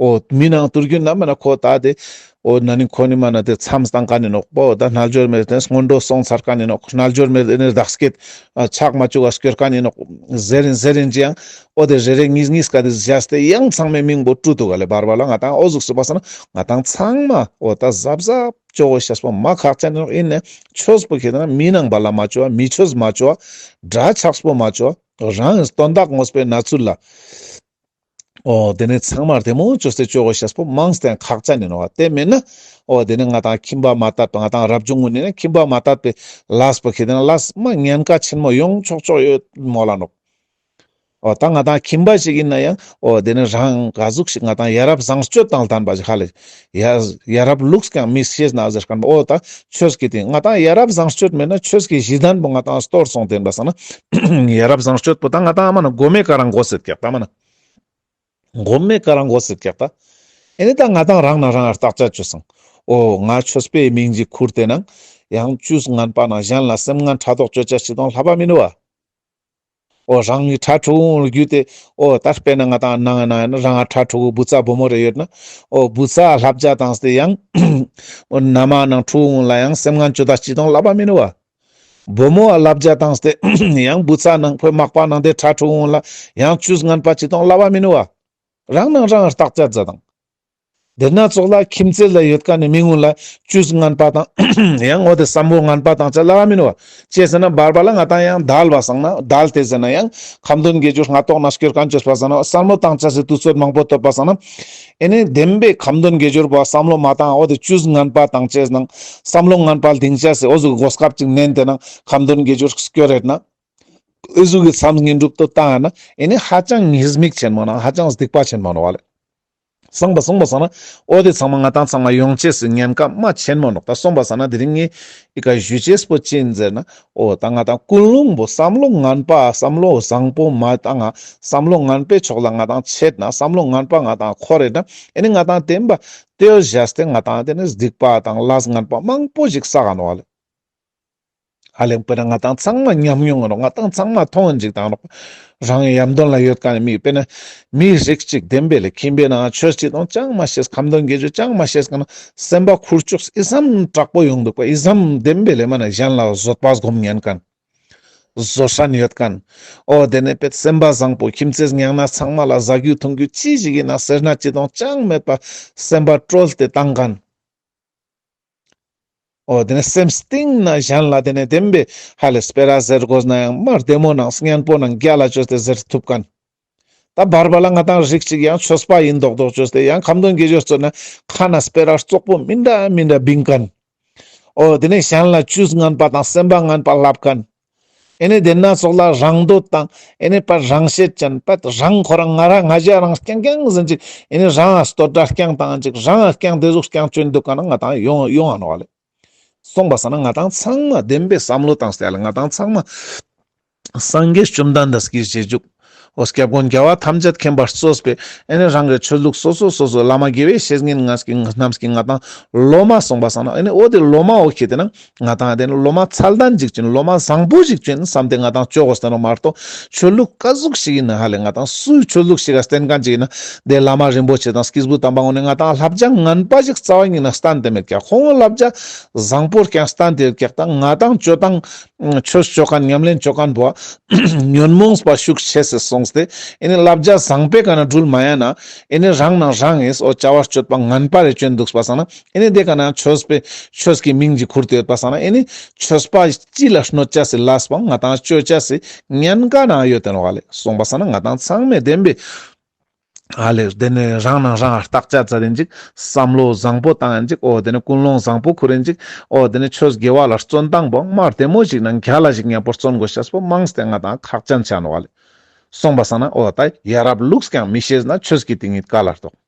འོ་མི་ནང་དུར་རྒྱུན་ན་མ་ན་ཁོ་ད་དེ་འོ་ན་ནི་ཁོ་ནི་མ་ན་དེ་མཚམས་བཏང་མཁན་ནི་ནོག་པོ་ད་རྣལ་འབྱོར་མའི་དེ་སྔོན་འགྲོ་སོང་ཚར་མཁན་ནི་ནོག་རྣལ་འབྱོར་མའི་དེ་ནི་བདག་སྐྱེད་ཨ་ཆགས་མ་བཅུག་ག་སྐྱོར་མཁན་ནི་ནོག་ཟེར་ཡིན་ཟེར་ཡིན་ཅི་ཡང་འོ་དེ་རེ་རེ་གཉིས་གཉིས་ཀ་དེ་བཞག་སྟེ་ཡང་ཚང་མའི་མིང་བོ་བཀྲུ་འདུག་ག་ལེ། བར་བར་ལ་ང་ཏང་འོ་ཟུག་སུ་པ་ས་ན་ང་ཏང་ཚང་མ་འོ་ད་གཟབ་གཟབ་བཅོ་དགོས་ཤེས་པོ་མ་ཁག་ཅན་ནི་ནོག་ཡིན་ནས་ཆོས་པོ་ཁེ་ཏེ་ན་མི་ནང་བ་ལ་མ་བཅོ་བ་མི་ཆོས་མ་བཅོ་བ་འདྲ་ཆགས་པོ་མ་བཅོ་བ་རང་དོན་དག་ངོས་པོའི་ན་ཚུལ་ལ། འོ་དེ་ནས་ཚང་མར་དེ་མོ་བཅོས་ཏེ་བཅོ་དགོས་ཤེས་པོ་མང་སྟེ་ཁག་ཅན་ཡིན་ནོག་དེ་མེད་ན་འོ་དེ་ནས་ང་ཏང་ཁྱིམ་པ་མ་དད་པ་ང་ཏང་རབ་བྱུང་ངུ་ནས་ན་ཁྱིམ་པ་མ་དད་པའི་ལས་པོ་ཁེ་ཏེ་ན་ལས་མ་ཉེན་ཁ་ཆེན་མོ་ཡོང་ཆོག་ཆོག་ཡོད་མོ་ལ་ནོག་འོ་ད་ང་ཏང་ཁྱིམ་པ་ཞིག་ཡིན་ན་ཡང་འོ་དེ་ནས་རང་ག་ཟུག་ཞིག་ང་ཏང་ཡ་རབས་བཟང་སྤྱོད་དང་ལྡན་པ་ཞིག་ཧ་ལེ་ཡ་ཡ་རབས་ལུགས་ཀྱང་མི་ཤེས་ན་ཟེར་མཁན་པོ་འོ་ད་ཆོས་ཀྱི་དེ་ང་ཏང་ཡ་རབས་བཟང་སྤྱོད་མེད་ན་ཆོས་ཀྱི་གཞི་གདན་པོ་ང་ཏང་སྟོར་སོང་དེ་ཡིན་པ་སང་ན་ཡ་རབས་བཟང་སྤྱོད་པོ་ད་ང་ཏང་མ་ན་མགོ་མེད་ཀ་རང་མགོ་སེད་ཀྱག་ད་མ་ན། མགོ་མེད་ཀ་རང་མགོ་སེད་ཀྱག་ད། ཨེ་ནི་ད་ང་ཏང་རང་ན་རང་ང་བརྟག་དཔྱད་བཅོས་སང་། འོ་ང་ཆོས་པའི་མིང་ཅིག་ཁུར་ཏེ་ནང་ཡང་ཆུས་ངན་པ་ནང་གཞན་ལ་སེམས་ངན་ཕྲག་དོག་བཅོ་ཅེས་ཅི་དང་ལྷབ་པ་མིན་ནུ་བ། འོ་རང་གི་ཕྲུ་གུ་ངུ་རྒྱུད་དེ་འོ་ད་དཔེར་ན་ང་ཏང་ནང་ན་ཡང་རང་ང་ཕྲུ་གུ་བུ་ཚ་བུ་མོ་རེ་ཡོད་ན་འོ་བུ་ཚ་ལྷབ་བྱ་བཏང་སྟེ་ཡང་འོ་ན་མ་ནང་ཕྲུ་གུ་ངུ་ལ་ཡང་སེམས་ངན་བཅོ་ད་ཅི་དང་ལྷབ་པ་མིན་ནུ་བ། བུ་མོ་ལ་ལབ་བྱ་བཏང་སྟེ་ཡང་བུ་ཚ་ནང་ཕོ་མག་པ་ནང་དེ་ཕྲུ་གུ་ལ་ཡང་ཆུས་ངན་པ་ཅི་དང་ལབ་བ་མིན་ནུ་བ། རང་ནང་རང་བརྟག་དཔྱད་མཛད་དང་། དེ་ན་ཚོགས་ལ་ཁྱིམ་མཚེས་ལ་ཡོད་མཁན་ནི་མི་ངུ་ལ་ཆུས་ངན་པ་དང་ཡང་འོ་དེ་བསམ་བློ་ངན་པ་དང་ཅི་ལབ་བ་མིན་ནུ་བ། ཅི་ཟེར་ན་བར་བར་ལ་ང་ཏང་ཡང་དལ་བ་སང་ན་དལ་ཏེ་ཟེར་ན་ཡང་ཁ་འདོན་དགེ་སྦྱོར་སྔ་ཐོག་ན་སྐྱོར་མཁན་བཅོས་པ་སང་ན་བསམ་བློ་བཏང་ཅེས་སི་དུས་ཚོད་མང་པོ་ཐོབ་པ་སང་ན། ཨེ་ནི་བདེན་པའི་ཁ་འདོན་དགེ་སྦྱོར་པོ་བསམ་བློ་མ་བཏང་འོ་དེ་ཆུས་ངན་པ་བཏང་ཅེས་ནང་བསམ་བློ་ངན་པ་ལྡིང་ཅེས་སི་འོ་ཟུག་གོ་སྐབས་ཅིག་ནན་ཏེ་ན་ཁ་འདོན་དགེ་སྦྱོར་སྐྱོར་རེད་ན། འོ་ཟུག་གི་མཚམས་བསྙེན་སྒྲུབ་ཏུ་བཏང་ཡ་ན་ཨེ་ནི་ཧ་ཅང་ཉེས་དམིགས་ཆེན་མོ་ན་ཧ་ཅང་སྡིག་པ་ཆེན་མོ་ནོ་བ་ལེ། སོང་པ་སོང་པ་སང་ན་འོ་དེ་ཚང་མ་ང་ཏང་ཚང་མ་ཡོང་ཅེས་སི་ཉེན་ཁ་མ་ཆེན་མོ་ནོག་ད་སོང་པ་སང་ན་དེ་རིང་ངས་ཨི་ཀ་ཞུ་ཅེས་པོ་ཅི་ཡིན་ཟེར་ན། འོ་ད་ང་ཏང་ཀུན་སློང་པོ་བསམ་བློ་ངན་པ་བསམ་བློ་བཟང་པོ་མ་བཏང་ང་བསམ་བློ་ངན་པའི་ཕྱོགས་ལ་ང་ཏང་ཆད་ན་བསམ་བློ་ངན་པ་ང་ཏང་འཁོར་རེད་ན་ཨེ་ནི་ང་ཏང་བདེན་པ་དེ་བཞག་སྟེ་ང་ཏང་དེ་ནི་སྡིག་པ་དང་ལས་ངན་པ་མང་པོ་ཞིག་བསགས་ནོ་བ་ལེ། ཧ་ལེ་དཔེར་ན་ང་ཏང་ཚང་མ་ཉམས་མྱོང་ང་ནོག་ང་ཏང་ཚང་མ་མཐོང་ཡིན་ཅིག་དང་ནོག་རང་ཡམ་དོན་ལ་ཡོད་མཁན་ནི་མི་དཔེར་ན་མི་རིགས་གཅིག་བདེན་པའི་ལེ་ཁྱིམ་པའི་ནང་ཆོས་ཅི་དང་ཅང་མ་ཤེས་ཁ་འདོན་དགེ་སྦྱོར་ཅང་མ་ཤེས་མཁན་ན་སེམས་པ་ཁུར་ཆོག་ཨི་སམ་དྲག་པོ་ཡོང་འདུག་པ་ཨི་སམ་བདེན་པའི་ལེ་མ་ན་གཞན་ལ་བཟོད་པ་སྒོམ་ཉན་མཁན། བཟོད་བསྲན་ཡོད་མཁན། འོ་དེ་ནས་པེ་སེམས་པ་བཟང་པོ་ཁྱིམ་མཚེས་ཉང་ན་ཚང་མ་ལ་ཟ་རྒྱུ་འཐུང་རྒྱུ་ཅི་ཞིག་ཡིན་ན་སེར་སྣ་ཅི་དང་ཅང་མེད་པ་སེམས་པ་སྤྲོལ་ཏེ་བཏང་མཁན། འོ་དེ་ནས་སེམས་གཏིང་ན་གཞན་ལ་དེ་ནས་བདེན་པའི་ཧ་ལེ་སྤེ་ར་ཟེར་དགོས་ན་ཡང་མ་བདེ་མོ་ནང་སྙན་པོ་ནང་རྒྱལ་ལ་བཅོས་ཏེ་ཟེར་ཐུབ་མཁན། ད་བར་བར་ལ་ང་ཏང་རིགས་གཅིག་ཡང་ཆོས་པ་ཡིན་མདོག་མདོག་བཅོས་ཏེ་ཡང་ཁ་འདོན་དགེ་སྦྱོར་བཅོས་ན་ཁ་ན་སྤེ་ར་བཙོག་པོ་མི་འདྲ་མི་འདྲ་བིང་མཁན། འོ་དེ་ནས་གཞན་ལ་ཆུས་ངན་པ་དང་སེམས་པ་ངན་པ་ལབ་མཁན། ཨེ་ནི་དེ་ན་ཚོགས་ལ་རང་འདོད་དང་ཨེ་ནི་པ་རང་ཤེད་ཅན་པ་རང་ཁོ་རང་ང་རང་ང་རྒྱལ་རང་རྐྱང་རྐྱང་ཟིན་ཅིག་ཨེ་ནི་རང་ལ་བསྟོད་སྒྲ་རྐྱང་བཏང་ཅིག་རང་ལ་རྐྱང་དེ་ཟུག་རྐྱང་བཅོས་འདུག་ག་ན་ང་ཏང་ཡོང་ཡོང་ང་ནོ་བ་ལེ། སོང་པ་སང་ན་ང་ཏང་ཚང་མ་བདེན་པའི་བསམ་བློ་བཏང་སྟེ་ཡ་ལེ་ང་ཏང་ཚང་མ་སངས་རྒྱས་བཅོམ་ལྡན་འདས་ཀྱི་རྗེས་འཇུག་འོ་སྐྱབས་མགོན་རྒྱལ་བ་ཐམས་ཅད་མཁྱེན་པར་གཙོས་པའི་ཨེ་ནི་རང་གི་ཆོས་ལུགས་སོ་སོ་སོ་སོ་བླ་མ་དགེ་བའི་བཤེས་གཉེན་ངས་ཀྱི་རྣམས་ཀྱི་ང་ཏང་སློབ་མ་སོང་པ་སང་ན་ཨེ་ནི་འོ་དེ་སློབ་མ་འོ་ཁྱེད་དེ་ན་ང་ཏང་དེ་ནི་སློབ་མ་ཚད་ལྡན་ཅིག་ཅིན་སློབ་མ་བཟང་པོ་ཅིག་ཅིན་བསམ་སྟེ་ང་ཏང་བཅོ་དགོས་ཟེར་ནོ་མ་གཏོགས་ཆོས་ལུགས་ག་ཟུག་ཞིག་ཡིན་ན་ཧ་ལེ་ང་ཏང་སུའི་ཆོས་ལུགས་ཤིག་ག་བསྟེན་མཁན་ཅིག་ཡིན་ན་དེ་བླ་མ་རིན་པོ་ཆེ་དང་སྐྱེས་བུ་དམ་པ་ངོ་ནས་ང་ཏང་བསླབ་བྱ་ངན་པ་ཞིག་རྩ་བ་ཉིད་ནས་བསྟན་ཏེ་མེད་ཀྱག་ཁོང་བསླབ་བྱ་བཟང་པོ་རྐྱང་བསྟན་ཏེ་ཡོད་ཀྱག་ད་ང་ཏང་བཅོ་སྟངས་ཆོས་བཅོ་མཁན་ཉམས་ལེན་བཅོ་མཁན་པོ་ཉོན་མོངས་པ་ཤུགས་ཆེ་སེ་སོང་། ཏེ་ཨེ་ནི་བསླབ་བྱ་བཟང་པོའི་ཀ་ན་འགྲུལ་མ་ཡ་ན་ཨེ་ནི་རང་ནང་རང་ངིས་འོ་བྱ་བ་སྤྱོད་པ་ངན་པ་རེ་བཅོན་འདུག་པ་སང་ན་ཨེ་ནི་དེ་ཀ་ན་ཆོས་པའི་ཆོས་ཀྱི་མིང་ཅིག་ཁུར་ཏེ་ཡོད་པ་སང་ན་ཨེ་ནི་ཆོས་པ་ཅི་ལ་གནོད་ཅེས་སི་ལས་པོ་ང་ཏང་བཅོ་ཅེས་སི་ཉེན་ཁ་ན་ཡོད་དེ་ནོག་ལེ། སོང་པ་སང་ན་ང་ཏང་ཚང་མས་བདེན་པའི་ཨ་ལེ། དེ་ནས་རང་ནང་རང་བརྟག་དཔྱད་མཛད་དེན་ཅིག་བསམ་བློ་བཟང་པོ་བཏང་ཡིན་ཅིག་འོ་དེ་ནས་ཀུན་སློང་བཟང་པོ་ཁུར་ཡིན་ཅིག་འོ་དེ་ནས་ཆོས་དགེ་བ་ལ་བརྩོན་སྟངས་པོ་མ་བདེ་མོ་ཞིག་ནང་རྒྱལ་ལ་ཞིག་མཉམ་པོ་བརྩོན་དགོས་ཤེས་པོ་མང་སྟེ་ང་ཏང་ཁག་ཅན་ཆ་ནོག་ལེ། སོང་པ་སང་ན་འོ་ད་ཡ་རབས་ལུགས་ཀྱང་མི་ཤེས་ན་ཆོས་ཀྱི་དེ་ཉིད་ག་ལ་རྟོགས།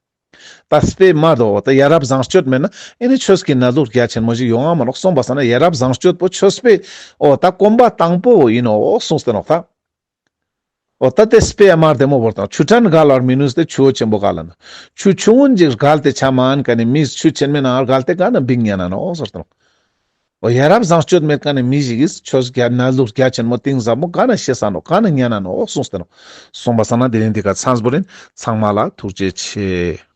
ད་དཔེ་མ་དོ་འོ་ད་ཡ་རབས་བཟང་སྤྱོད་མེད་ན་ཨེ་ནི་ཆོས་ཀྱི་གནས་ལུགས་རྒྱ་ཆེན་མོ་ཞིག་ཡོང་ང་མ་ནོག་སོང་པ་སང་ན་ཡ་རབས་བཟང་སྤྱོད་པོ་ཆོས་པའི་འོ་ད་གོམ་པ་དང་པོ་ཡིན་ནོག་གསུངས་ཏེ་ནོག་ད། འོ་ད་དེ་དཔེ་ཡ་མ་བདེ་མོ་བོར་དང་ཆུ་ཕྲན་བརྒལ་བར་མི་ནུས་ཏེ་ཆུ་བོ་ཆེན་པོ་བརྒལ་ལ་ན། ཆུ་ཆུང་ངུན་ཅིག་བརྒལ་ཏེ་ཆ་མ་ཨན་ཀ་ནི་མིས་ཆུ་ཆེན་མོའི་ནང་བརྒལ་ཏེ་ག་ན་བིང་ཉན་ན་ནོག་ཟེར་དང་། འོ་ཡ་རབས་བཟང་སྤྱོད་མེད་ཀ་ནི་མི་ཞིག་གིས་ཆོས་རྒྱ་གནས་ལུགས་རྒྱ་ཆེན་མོ་གཏིང་ཟབ་མོ་ག་ན་ཤེས་ས་ནོག་ག་ན་ཉན་ན་ནོག་གསུངས་ཏེ་ནོག་སོང་པ་སང་ན་དེ་རིང་འདི་ཀ་ཚང་པོ་རིན། ཚང་མ་ལ་ཐུགས་རྗེ་ཆེ།